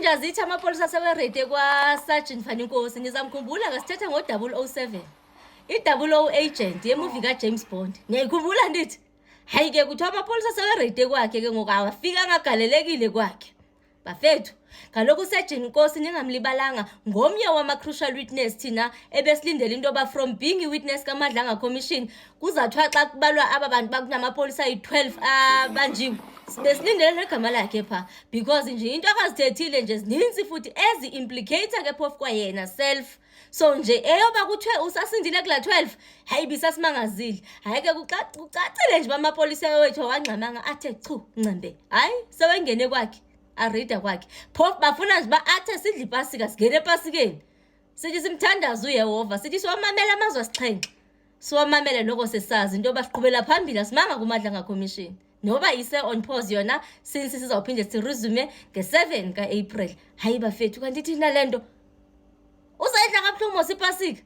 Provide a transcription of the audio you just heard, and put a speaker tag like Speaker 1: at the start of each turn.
Speaker 1: nje azithi amapolisa asewerede kwaSergeant Faninkosi, nizamkhumbula ke, sithetha ngo-007, i-double O agent yemuvi kaJames Bond. Niyayikhumbula ndithi? Hayi ke, kuthiwa amapolisa asewerede kwakhe ke ngoku, awafika angagalelekile kwakhe. Bafethu, kaloku uSergeant Nkosi, ningamlibalanga, ngomnye wama-crucial witness thina ebesilindele into yoba from being i-witness kaMadlanga Commission, kuzathiwa xa kubalwa aba bantu bakunamapolisa ayi-12 abanjiwe, besilindele negama lakhe phaa, because nje into akazithethile nje zininzi futhi ezi-implicata ke phofu kwayena self. So nje eyoba kuthiwe usasindile kulaa 12, hayi, bisasimangazile. Hayi ke, kucacile nje uba amapolisa wethu awangxamanga, athe chu ncembe. Hayi, sewengene kwakhe, arida kwakhe. Phofu bafuna nje uba athe sidle ipasika, singene epasikeni, sithi simthandaze uYehova, sithi siwamamele amazwi asixhenxe, siwamamele noko sesazi into yoba siqhubela phambili, asimanga kuMadlanga Commission noba ise on pause yona since sizawuphinde siresume nge-7 ka-April. Hayi bafethu, kanti thina le nto uzayidla kabuhlungu mos ipasika.